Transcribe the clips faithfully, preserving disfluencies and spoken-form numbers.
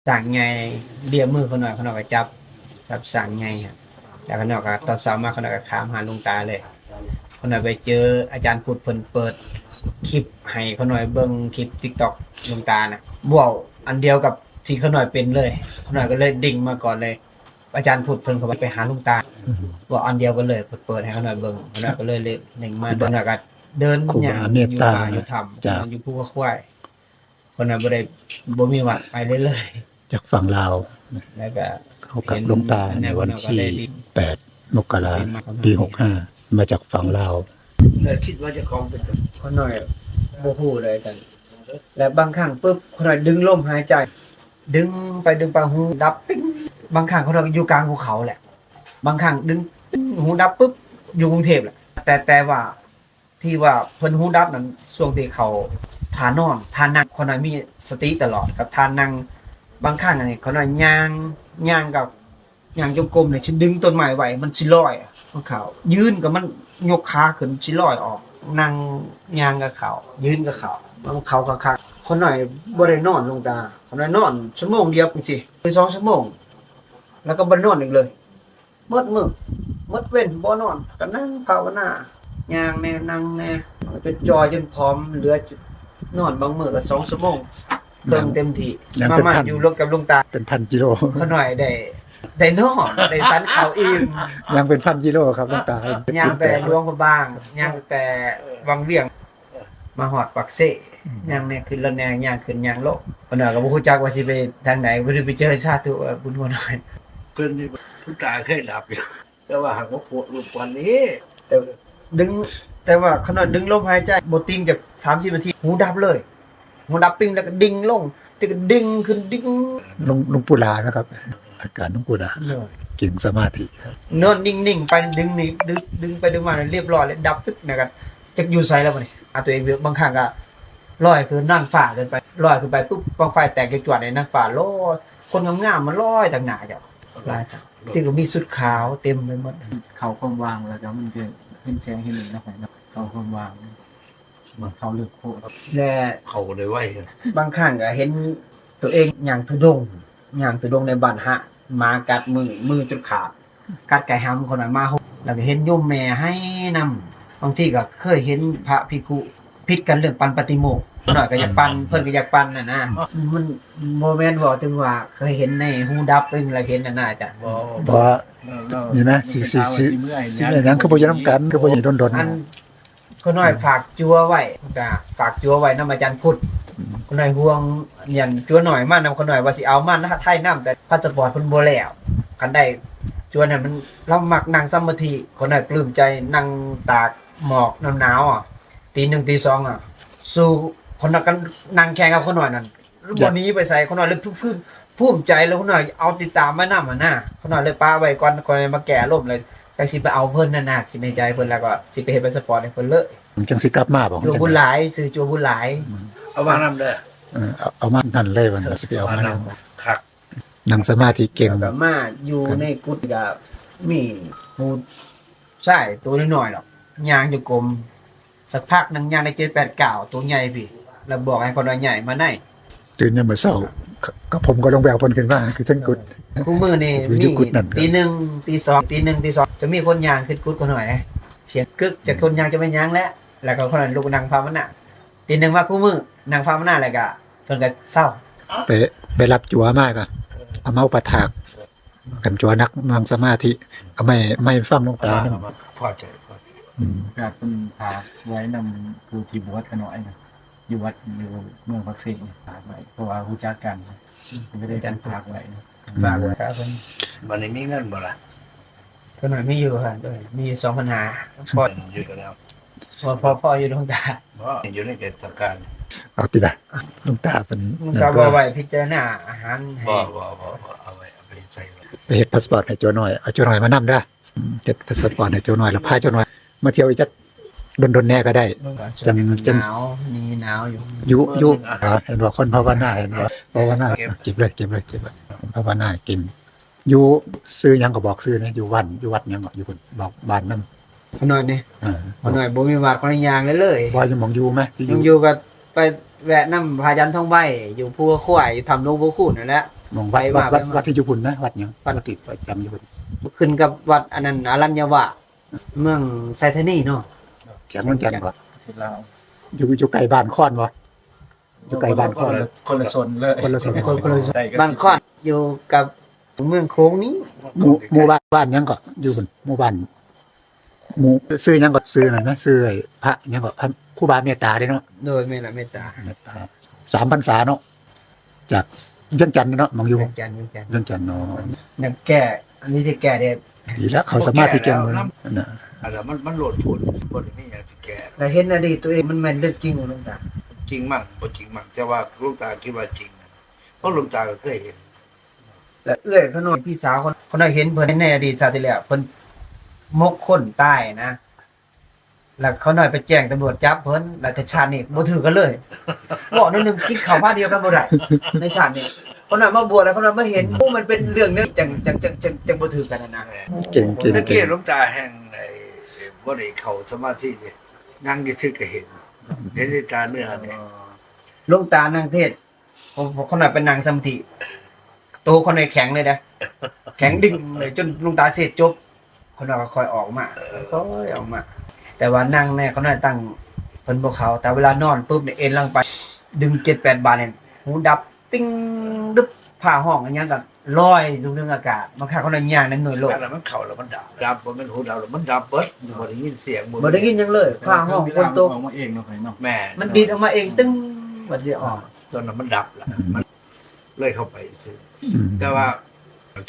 สร้างใหญ่เลียมือข้าน้อย ข้าน้อยก็จับ จับสร้างใหญ่ครับ แล้วข้าน้อยก็ตอนเช้ามาข้าน้อยก็ข้ามหาหลวงตาเลย ข้าน้อยไปเจออาจารย์พุทธ เพิ่นเปิดคลิปให้ข้าน้อยเบิ่ง คลิป TikTok หลวงตาน่ะ เว้าอันเดียวกับที่ข้าน้อยเป็นเลย ข้าน้อยก็เลยดิ่งมาก่อนเลย อาจารย์พุทธเพิ่นก็ไปหาหลวงตา เว้าอันเดียวกันเลย เพิ่นเปิดให้ข้าน้อยเบิ่ง ข้าน้อยก็เลยเล็งมา ข้าน้อยก็เดิน ครูบา ย่าง เมตตา อยู่ป่าอยู่ถ้ำ จาก อยู่ภูเขาควาย ข้าน้อยบ่ได้ บ่มีวัดไปเลยเลย จากฝั่งลาว แล้วก็ เข้ากับ เห็น หลวงตาในวันที่ แปดมกรา ปีหกห้า มาจากฝั่งลาว แต่คิดว่าเจ้าของเป็น ข้าน้อยบ่ฮู้เลยกัน และบางครั้งปุ๊บ ข้าน้อยดึงลมหายใจ ดึงไปดึงไป หูดับปิ๊ง บางครั้งข้าน้อยก็อยู่กลางภูเขาแหละ บางครั้งดึงปิ๊ง หูดับปุ๊บ อยู่กรุงเทพฯแหละ แต่ แต่ว่า ที่ว่าเพิ่นหูดับนั้น ช่วงที่เข้าท่านอน ท่านั่ง ข้าน้อยมีสติตลอดกับท่านั่ง บางครั้งนี่ข้าน้อยย่าง ย่างกับ ย่างจงกรมนี่ สิดึงต้นไม้ไว้ มันสิลอยอะ ของเขา ยืนก็มันยกขาขึ้น สิลอยออก นั่งย่างก็เข้า ยืนก็เข้า มันเข้าคักๆ ข้าน้อยบ่ได้นอน หลวงตา ข้าน้อยนอนชั่วโมงเดียวจั่งซี้ หรือสองชั่วโมง แล้วก็บ่นอนอีกเลย หมดมื้อ หมดเว็นบ่นอน ก็นั่งภาวนา ย่างแหน่ นั่งแหน่ จนจ่อยจนผอม เหลือจะนอนบางมื้อก็สองชั่วโมง เพิ่งเต็มที่ ยัง มา เป็น มา พัน อยู่ร่วมกับหลวงตา เป็นพันกิโล ข้าน้อยได้ ได้นอน ได้ฉันข้าวอิ่ม ยังเป็นพันกิโลครับหลวงตา ย่างแต่หลวงพระบาง ย่างแต่วังเวียง มาฮอดปากเซ อืม ย่างแหน่ขึ้นรถแหน่ ย่างขึ้นย่างลง ข้าน้อยก็บ่ฮู้จักว่าสิไปทางใด บ่ได้ไปเจอสาธุ เอ่อ บุญหัวน้อย เพิ่นนี่ คุณตาเคยหลับอยู่ แต่ว่าหากว่าปวดรบกวนนี้ แต่ดึง แต่ว่าข้าน้อยดึงลมหายใจบ่ติ่งจักสามสิบนาที หูดับเลย หูดับปิ๊ง แล้วก็ดิ่งลง แต่ก็ดิ่งขึ้น ดิ่ง หลวง หลวงปู่หลานะครับ อาการหลวงปู่หลา เนาะ เก่งสมาธิครับ นอนนิ่งๆ ไป ดึงนี่ ดึง ดึงไปดึงมา เรียบร้อยเลย ดับปึ๊บ นะครับ จักอยู่ไสแล้วบัดนี้ หาตัวเองอยู่ บางครั้งก็ลอยคือนางฟ้าขึ้นไป ลอยขึ้นไปปุ๊บ บั้งไฟแตกจวดๆ นี่ นางฟ้าลอย คนงามๆ มาลอยตางหน้าเจ้า หลายครับ ที่ก็มีชุดขาวเต็มไปหมด เข้าความว่างแล้วก็มันก็เห็นแสงเห็นหยังเนาะ เข้าความว่าง มันเข้าลึกโพด และ เข้าได้ไว บางครั้งก็เห็นตัวเองย่างธุดงค์ ย่างธุดงค์ในบ้านฮะ หมากัดมือ มือจนขาด กัดไก่หำ ข้าน้อยมาฮอด แล้วก็เห็นโยมแม่ไห้นำ บางทีก็เคยเห็นพระภิกขุผิดกันเรื่องปันปาฏิโมกข์ ข้าน้อยก็อยากปัน เพิ่นก็อยากปันน่ะนะ มันบ่แม่นเว้าถึงว่าเคยเห็นในหูดับ เพิ่นละเห็นน่ะนะอาจารย์ บ่ บ่ เออ นี่นะ สิ สิ สิ สิเมื่อย สิเมื่อยหยัง คือบ่อยู่นำกัน คือบ่อยู่ดนๆ อัน ข้าน้อยฝากจั่วไว้ ก็ฝากจั่วไว้นำอาจารย์พุทธ อืม ข้าน้อยห่วง อันจั่วน้อยมานำ ข้าน้อยว่าสิเอามาไทยนำ แต่พาสปอร์ตเพิ่นบ่แล้ว คันได้จั่วนั้นมัน ลาวมักนั่งสมาธิ ข้าน้อยปลื้มใจ นั่งตากหมอกหนาวๆ อะ ตีหนึ่งตีสองอะ สู้ ข้าน้อยก็นั่งแข่งกับข้าน้อยนั่น บ่หนีไปไส ข้าน้อยเลยภูมิ ภูมิใจ แล้วข้าน้อยเอาติดตามมานำหั่นนะ ข้าน้อยเลยปะไว้ก่อน ข้าน้อยมาแก้อารมณ์ แล้วจั่งสิไปเอาเพิ่นหั่นนะ คิดในใจเพิ่น แล้วก็สิไปเฮ็ดพาสปอร์ตให้เพิ่นเลย จั่งสิกลับมาบ่ จั่วบุญหลาย ชื่อจั่วบุญหลาย อืม เอามานำเด้อ เออ เอา เอามานั่นเลย ว่าสิไปเอามานำ เอามานำ คัก นั่งสมาธิเก่ง แล้วก็มาอยู่ในกุฏิก็มีผู้ชายตัวน้อยๆ ดอก ย่างจงกรม สักพักหนึ่งย่างได้เจ็ดแปดก้าว ตัวใหญ่พี้ แล้วบอกให้ข้าน้อยย้ายมาใน ตื่นยามมื้อเช้า กะ กะผมก็ลงไปเอาเพิ่นขึ้นมา คือเทิงกุฏิ คู่มื้อนี่ อยู่ มี อยู่กุฏินั่น ตีหนึ่ง ตีสอง ตีหนึ่ง ตีสอง จะมีคนย่างขึ้นกุฏิข้าน้อย เสียงกึก จะคนย่างจะแม่นหยังแหละ แล้วก็ข้าน้อยลุกนั่งภาวนา ตีหนึ่งมาคู่มื้อ นั่งภาวนาแล้วก็เพิ่นก็เซา ไป ไปรับจั่วมาก็เอามาอุปถาก กันจั่วนักนั่งสมาธิ เอาไม้ ไม้ฟังหลวงตานั่น พอใจ พอใจ อืม ก็เพิ่นฝากไว้นำผู้ที่บวชข้าน้อยนะ อยู่วัด อยู่เมืองปากเซนี่ ฝากไว้ เพราะว่ารู้จักกัน เพิ่นก็เลยฝากไว้นะ ฝากไว้ครับเพิ่น บัดนี้มีเงินบ่ล่ะ ข้าน้อยมีอยู่ครับ มีอยู่สองพันห้า พออยู่แล้ว พอ พอ พออยู่หลวงตา บ่ อยู่ในเทศกาล เอาติล่ะ หลวงตาเพิ่น หลวงตาว่าไว้พิจารณาอาหารให้ บ่ บ่ บ่ บ่ เอาไว้ เอาไปใส่ไว้ ไปเฮ็ดพาสปอร์ตให้จั่วน้อย เอาจั่วน้อยมานำเด้อ อืม เฮ็ดพาสปอร์ตให้จั่วน้อย แล้วพาจั่วน้อยมาเที่ยวอีกจักดนๆ แหน่ก็ได้ จั่ง จั่ง หนาว มีหนาวอยู่ อยู่ อยู่ อ่า เห็นบ่ คนภาวนา เห็นบ่ ภาวนา เก็บเลย เก็บเลย เก็บเลย ภาวนาเก่ง อยู่ชื่อหยังก็บอกชื่อนะ อยู่วัด อยู่วัดหยังก็อยู่พุ้น บอกบ้านนำ ข้าน้อยนี่ เออ ข้าน้อยบ่มีวัด ข้าน้อยย่างเลยเลย บ่อยู่หม่องอยู่ไหม ที่อยู่ หม่องอยู่ก็ไป แวะนำพระอาจารย์ทองใบ อยู่ภูเขาควาย อยู่ถ้ำหลวงปู่คูณนั่นแหละ หม่องวัด ไปมา วัด วัด ไปมา วัดที่อยู่พุ้นนะ วัดหยัง วัด วัดที่ประจำอยู่พุ้น ขึ้นกับวัดอันนั้น อรัญญวาส เมืองไซธานีเนาะ แขวงเวียงจันทน์บ่ อยู่ อยู่ใกล้บ้านคอนบ่ อยู่ใกล้บ้านคอน คนละ คนละโซนเลย คนละโซน คนละโซน บ้านคอนอยู่กับเมืองโขงนี้ หมู่ หมู่บ้าน บ้านหยังก็อยู่พุ้น หมู่บ้าน หมู่ ชื่อหยังก็ ชื่อนั่นนะ ชื่อไอ้พระหยังก็ พระครูบาเมตตาเด้เนาะ โดย แม่นละ เมตตา เมตตา สามพรรษาเนาะ จากเวียงจันทน์เนาะ หม่องอยู่ เวียงจันทน์ เวียงจันทน์ เวียงจันทน์เนาะ นั่นแก้ อันนี้ที่แก้ได้ ดีแล้ว เข้าสมาธิเก่งเลยนะ อันนั้นมัน มันโลดโผน บ่ได้มีหยังสิแก้ แต่เห็นอดีตตัวเอง มันแม่นเรื่องจริงบ่หลวงตา จริงมั่งบ่จริงมั่ง แต่ว่าหลวงตาคิดว่าจริงนะ เพราะหลวงตาก็เคยเห็น แต่เอื้อยเขาน้อย พี่สาวเขา เขาน้อยเห็นเพิ่นในอดีตชาติที่แล้ว เพิ่นมกคนตายนะ แล้วเขาน้อยไปแจ้งตำรวจจับเพิ่น แล้วแต่ชาตินี้บ่ถือกันเลย เว้าแนวหนึ่งกินข้าวบ้านเดียวกันบ่ได้ ในชาตินี้ เขาน้อยมาบวชแล้วเขาน้อยมาเห็น โอ้ มันเป็นเรื่องนี้ จัง จัง จัง จัง จังบ่ถือกันนะ เก่ง เก่ง สังเกตหลวงตาแห่งไอ้บ่ได้เข้าสมาธิเลย นั่งซื่อๆก็เห็น เห็นด้วยตาเนื้อเนี่ย หลวงตานั่งเทศน์ ผม ผมเขาน้อยไปนั่งสมาธิ โตเขาน้อยแข็งเลยนะ แข็งดึงเลย จนหลวงตาเทศน์จบ เขาน้อยก็ค่อยออกมา ค่อยออกมา แต่ว่านั่งเนี่ยเขาน้อยตั้งเพิ่นบ่เข้า แต่เวลานอนปุ๊บเนี่ยเอนหลังไป ดึงเจ็ดแปดบาทเนี่ย หูดับ ปิ้ง ดึบ ฟ้าฮ้องอิหยังก็ลอยอยู่เทิงอากาศ บางครั้งเขาน้อยย่างในหน่วยโลก อันนั้นมันเข้าแล้วมันดับ ดับ บ่แม่นหูดับแล้วมันดับเบิด บ่ได้ยินเสียง บ่ได้ยินหยังเลย ฟ้าฮ้อง ฝนตก ออกมาเองเนาะ ไผเนาะ แม่น มันดีดออกมาเอง ตึ้ง บัดสิออก ตอนนั้นมันดับละ มันเลยเข้าไปซื่อ อืม แต่ว่า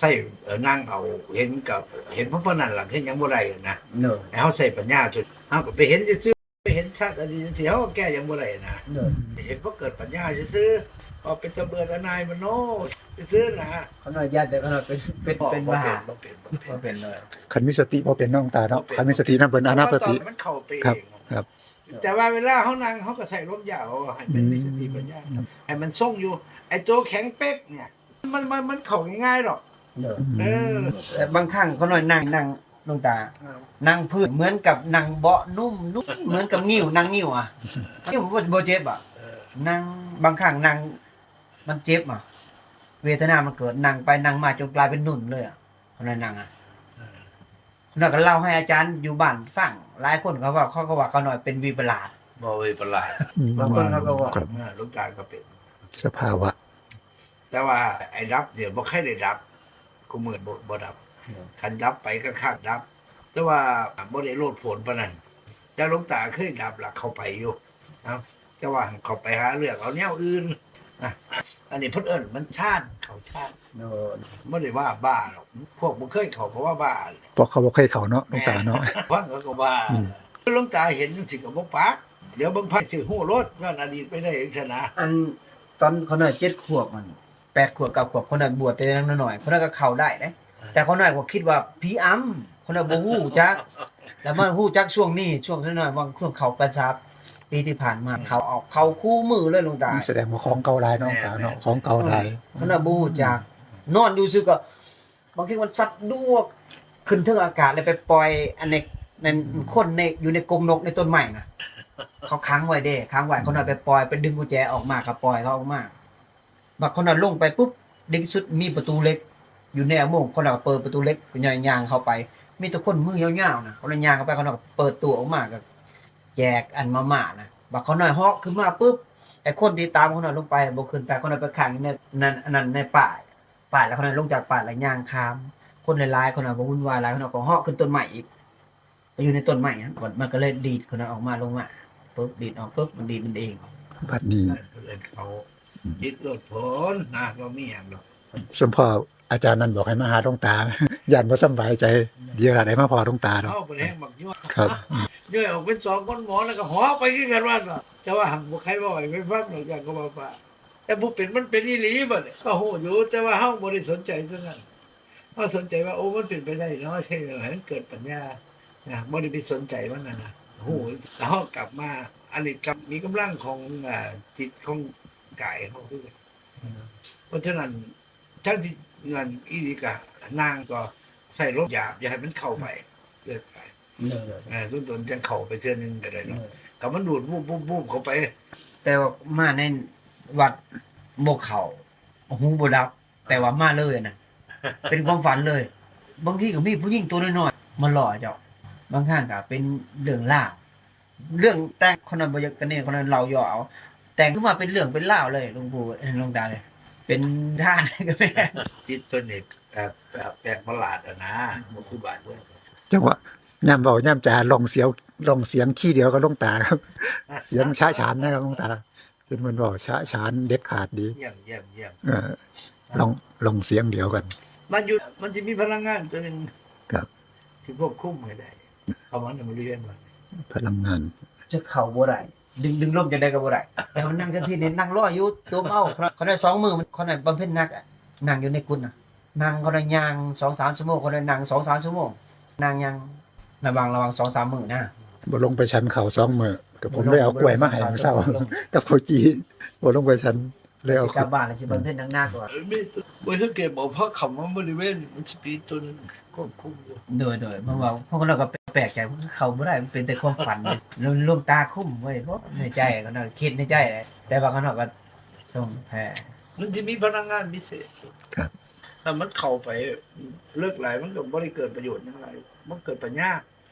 ใส่ เอ่อ นั่งเอา เห็นกับ เห็นเพราะ เพราะนั้นล่ะ เฮ็ดหยังบ่ได้นะ เนอะ ให้เฮาใช้ปัญญาจน เฮาก็ไปเห็นซื่อๆ ไปเห็นชัดอันนี้จังซี่ เฮาก็แก้หยังบ่ได้นะ เนอะ เห็นเพราะเกิดปัญญาซื่อๆ ว่าเป็นตะเบิดอนายมโนซื่อๆนะ เขาน้อยย่านแต่เขาน้อยเป็น เป็น บ่ เป็น บ่ มหา เป็น บ่เป็น บ่เป็น บ่เป็นเลย คันมีสติบ่เป็นเนาะ หลวงตาเนาะ บ่เป็น คันมีสตินำเพิ่น อานาปานสติ มันเข้าไปเอง ครับ ครับ แต่ว่าเวลาเฮานั่ง เฮาก็ใช้ลมยาว ให้มันมีสติปัญญา อืม ให้มันทรงอยู่ ไอ้ตัวแข็งเป๊กเนี่ย มัน มัน มันเข้าง่ายๆดอก เนอะ เออ แต่บางครั้งเขาน้อยนั่ง นั่ง หลวงตา ครับ นั่งพื้นเหมือนกับนั่งเบาะนุ่มๆ เหมือนกับงิ้ว นั่งงิ้วอะ งิ้วบ่ บ่เจ็บอะ เออ นั่ง บางครั้งนั่ง มันเจ็บอะ เวทนามันเกิด นั่งไปนั่งมาจนกลายเป็นนุ่นเลยอะ เขาน้อยนั่งอะ เออ เขาน้อยก็เล่าให้อาจารย์อยู่บ้านฟัง หลายคนเขาว่า เขาก็ว่าเขาน้อยเป็นวิปลาส บ่วิปลาส อืม บางคนเขาก็ว่า ครับ อ่า หลวงตาก็เป็น สภาวะ แต่ว่าไอ้ดับเนี่ยบ่เคยได้ดับ คู่มื้อบ่ บ่ดับ อืม คันดับไปก็คาดดับ แต่ว่าบ่ได้โลดโผนปานนั้น แต่หลวงตาเคยดับล่ะ เข้าไปอยู่นะ แต่ว่าเข้าไปหาเรื่องเอาแนวอื่นนะ อันนี้เพิ่นเอิ้นมันฌาน เข้าฌาน โอ้ บ่ได้ว่าบ้าหรอก พวกบ่เคยเข้าเพราะว่าบ้า เพราะเขาบ่เคยเข้าเนาะ หลวงตาเนาะ แม่น ฟังแล้วก็บ้า อืม หลวงตาเห็นจังซี่ก็บ่ปาก เดี๋ยวเบิ่งไผสิฮู้โลด ย้อนอดีตไปได้จังซั่นนะ อันตอนเขาน้อยเจ็ดขวบมัน แปดขวบ เก้าขวบ เขาน้อยบวชแต่ยังน้อยๆ เขาน้อยก็เข้าได้เด้ แต่เขาน้อยก็คิดว่าผีอำ เขาน้อยบ่ฮู้จัก แล้วมาฮู้จักช่วงนี้ ช่วงน้อยๆ บางช่วงเข้าพรรษาปีที่ผ่านมา เข้าออก เข้าคู่มื้อเลยหลวงตา แสดงว่าของเก่าหลายเนาะ หลวงตาเนาะ แม่นๆ ของเก่าหลาย เขาน้อยบ่ฮู้จัก นอนอยู่ซื่อก็ บางทีมันสัตว์ดวกขึ้นเทิงอากาศเลยไปปล่อยอันใน ในคนใน อยู่ในกรงนกในต้นไม้นะ เขาขังไว้เด้ ขังไว้ เขาน้อยไปปล่อย ไปดึงกุญแจออกมา ก็ปล่อยเขาออกมา บัดเขาน้อยลงไปปุ๊บ ในที่สุดมีประตูเหล็ก อยู่ในอุโมงค์ เขาน้อยก็เปิดประตูเหล็ก เขาน้อยย่างเข้าไป มีแต่คนมือยาวๆนะ เขาน้อยย่างเข้าไป เขาน้อยก็เปิดตู้ออกมา ก็แจกอันมาม่านะ บัดเขาน้อยเหาะขึ้นมาปุ๊บ ไอ้คนที่ตามเขาน้อยลงไป บ่ขึ้นไป เขาน้อยไปขังอยู่ในนั้น อันนั้น ในป่า ป่ายแล้วเขาน้อยลงจากป่ายแล้วย่างข้าม คนหลายๆ เขาน้อยบ่วุ่นวายหลาย เขาน้อยก็เหาะขึ้นต้นไม้อีก ไปอยู่ในต้นไม้นั้น มันก็เลยดีดเขาน้อยออกมา ลงมาปุ๊บ ดีดออกปุ๊บ มันดีดมันเอง บัดนี้ นั่นเพิ่นเขา อืม จิตโลดโผนนะ บ่มีหยังดอก สมพ่ออาจารย์นั่นบอกให้มาหาหลวงตา ย่านบ่สำบายใจ เดี๋ยวได้มาพ้อหลวงตาดอก เอาไปแฮงบักย้อย ครับ ย้อยออกเป็นสองคนหมอแล้วก็เหาะไปคือกันว่า แต่ว่าหั้นบ่ใครเว้าให้ไปฟังดอก ย้อนก็ว่าไป แต่ผู้เป็นมันเป็นอีหลีบัดนี้ ก็ฮู้อยู่ แต่ว่าเฮาบ่ได้สนใจตัวนั้น เฮาสนใจว่า โอ้ มันเป็นไปได้เนาะ ใช่เหรอ ให้มันเกิดปัญญา นะ บ่ได้ไปสนใจมันน่ะนะ ฮู้ แล้วเฮากลับมา อันนี้กำ มีกำลังของ อ่า จิตของกายเฮาคือกัน เพราะฉะนั้น ทั้งที่นั่นอีหลีก็ นางก็ใส่ลมหยาบ อย่าให้มันเข้าไป เกิดไป เออ เออ ต้นๆ จังเข้าไปเทื่อนึงก็ได้เนาะ เออ ถ้ามันดูด วุบๆ เข้าไป แต่ว่ามาในวัดบ่เข้า หูบ่ดับ แต่ว่ามาเลยนะ เป็นความฝันเลย บางทีก็มีผู้หญิงตัวน้อยๆ มาหล่อเจ้า บางครั้งก็เป็นเรื่องราว เรื่องแต่งคนนั้นบ่อยากกันนี่ คนนั้นเล่าย่อเอา แต่งขึ้นมาเป็นเรื่องเป็นราวเลย หลวงปู่ หลวงตาเลย เป็นท่านก็แม่น จิตตัวนี้ เอ่อ เอ่อ แปลกประหลาดอะนะ บ่คือบาดเบิ่ง จังหวะ ย่ำเว้าย่ำจา ลองเสียว ลองเสียงคีย์เดียวกับหลวงตาครับ เสียงชะฉานนะครับหลวงตา เป็นเหมือนเว้าชะฉานเด็ดขาดดี เยี่ยม เยี่ยม เยี่ยม เออ ลอง ลองเสียงเดียวกัน มันอยู่ มันจะมีพลังงานตัวหนึ่ง ครับ ที่ควบคุมให้ได้ เข้ามาในบริเวณวัด พลังงาน จะเข้าบ่ได้ ดึง ดึงลมจั่งใดก็บ่ได้ แต่มันนั่งสมาธินี่นั่งรออยู่ ตัวเมา ขนาดสองมื้อมัน ขนาดบำเพ็ญหนักอะ นั่งอยู่ในกุฏิน่ะ นั่ง ขนาดย่างสองสามชั่วโมง ขนาดนั่งสองสามชั่วโมง นั่งย่าง ระวัง ระวังสองสามมื้อนะ บ่ลงไปฉันข้าวสองมื้อ ก็ผมเลยเอากล้วยมาให้มื้อเช้า กับข้าวจี่ บ่ลงไปฉัน เลยเอา สิกลับบ้านแล้วสิบำเพ็ญหนักๆ กว่า มี บ่สังเกตบ่ พอเข้ามาบริเวณมันสิมีตัวหนึ่งควบคุมอยู่ โดย โดย เพราะว่าพวกเราก็แปลกใจ มันเข้าบ่ได้ มันเป็นแต่ความฝัน หลวง หลวงตาคุมไว้ เพราะในใจก็นั่งคิดในใจแหละ แต่ว่าข้างนอกก็ส่งแผ่ มันสิมีพลังงานพิเศษ ครับ ถ้ามันเข้าไปเลิกหลาย มันก็บ่ได้เกิดประโยชน์หยังหลาย มันเกิดปัญญา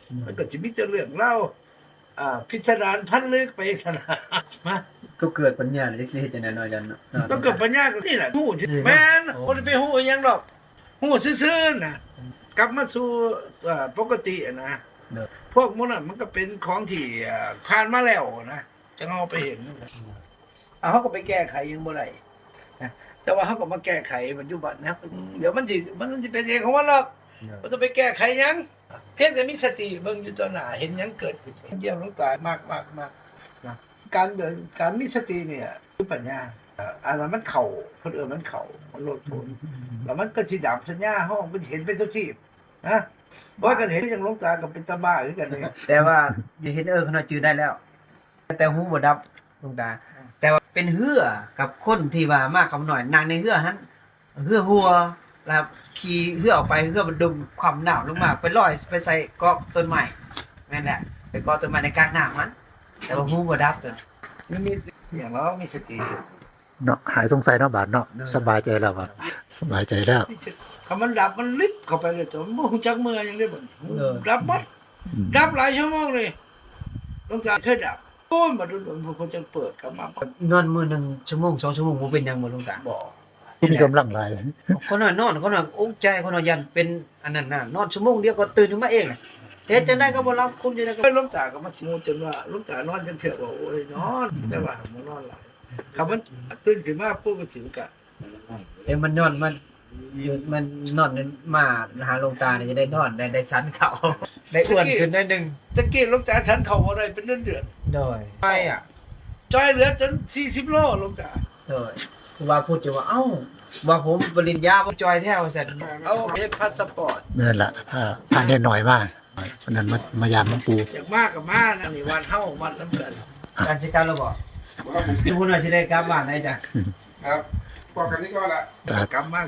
อืม มันก็สิมีแต่เรื่องเล่า อ่า พิสดารพันลึกไปซั่นน่ะ มา ก็เกิดปัญญาเลยสิเฮ็ดจั่งใดเนาะอาจารย์เนาะ ก็เกิดปัญญาก็นี่แหละ ฮู้สิ นี่เนาะ แม่น โอ้ บ่ได้ไปฮู้อิหยังดอก ฮู้ซื่อๆ น่ะ กลับมาสู่ เอ่อ ปกติอะนะ เนอะ พวกหมู่นั้นมันก็เป็นของที่ เอ่อ ผ่านมาแล้วนะ จั่งเอาไปเห็น อ่ะ เฮาก็ไปแก้ไขหยังบ่ได้นะ แต่ว่าเฮาก็มาแก้ไขปัจจุบันนะ เดี๋ยวมันสิ มันสิเป็นเองของมันหรอก เนอะ บ่ต้องไปแก้ไขหยัง เพียงแต่มีสติเบิ่งอยู่ต่อหน้า เห็นหยังเกิดขึ้น เยี่ยมหลวงตามากๆๆ นะ การเดิน การมีสติเนี่ยคือปัญญา เอ่อ อันนั้นมันเข้า เพิ่นเอิ้นมันเข้า มันโลดโผน แล้วมันก็สิดับสัญญาเฮา มันสิเห็นเป็นจั่งซี้นะ ว่ากันเห็นอย่างหลวงตาก็เป็นตาบ้าคือกันเลย แต่ว่าอยู่เห็น เออ ขนาดจื่อได้แล้ว แต่หูบ่ดับ หลวงตา แต่ว่าเป็นเฮือกับคนที่ว่ามาคำน้อย นั่งในเฮือหั้น เฮือหัว แล้วขี่เฮือออกไป เฮือมันดุมคว่ำน้ำลงมา ไปลอยไปใส่เกาะต้นไม้ แม่นแหละ ไปเกาะต้นไม้ในกลางน้ำหั้น แต่ว่าหูบ่ดับตัวนั้น มันมีอย่างเรามีสติ เนาะ หายสงสัยเนาะบาดเนาะ เออ สบายใจแล้วบาด สบายใจแล้ว ถ้ามันดับมันลิบเข้าไปเลย แต่มันบ่ฮู้จักเมื่อหยังได้บัดนี้ เออ ดับหมด อืม ดับหลายชั่วโมงเลย หลวงตาเคยดับ โอ้ย มาโดนๆ เพิ่นจั่งเปิดกลับมา นอนมื้อหนึ่งชั่วโมง สองชั่วโมง บ่เป็นหยังบ่หลวงตา บ่ มีกำลังหลาย คนน้อยนอน คนน้อยอกใจ คนน้อยย่านเป็นอันนั้นน่ะ นอนชั่วโมงเดียวก็ตื่นขึ้นมาเองน่ะ เฮ็ดจั่งใดก็บ่หลับ คุมจั่งใดก็ หลวงตาก็มาสมมุติจนว่า หลวงตานอนจั่งเทื่อ ว่า โอ้ย นอน แต่ว่าบ่นอนหลาย คันมันตื่นขึ้นมาปุ๊บก็สิกะ แต่มันนอน มันอยู่ มันนอนมาหาหลวงตานี่จะได้นอน ได้ ได้ฉันข้าว ได้อ้วนขึ้นหน่อยหนึ่ง ตะกี้หลวงตาฉันข้าวบ่ได้เป็นเดือนๆ โดย ไปอะ จ่อยเหลือจนสี่สิบโลหลวงตา โดย ครูบาพูดจะว่า เอ้า ว่าผมปริญญา ผมจ่อยแท้ว่าซั่น เอาเฮ็ดพาสปอร์ต นั่นล่ะ พา พาเด็กน้อยมา วันนั้นมา มายามหลวงปู่ อยากมาก็มานะ นี่วัดเฮาวัดนำกัน การสิกลับแล้วบ่ ทุกคนว่าสิได้กลับบ้านได้จ้ะ ครับ พอกันนี้ก็ละ กลับมา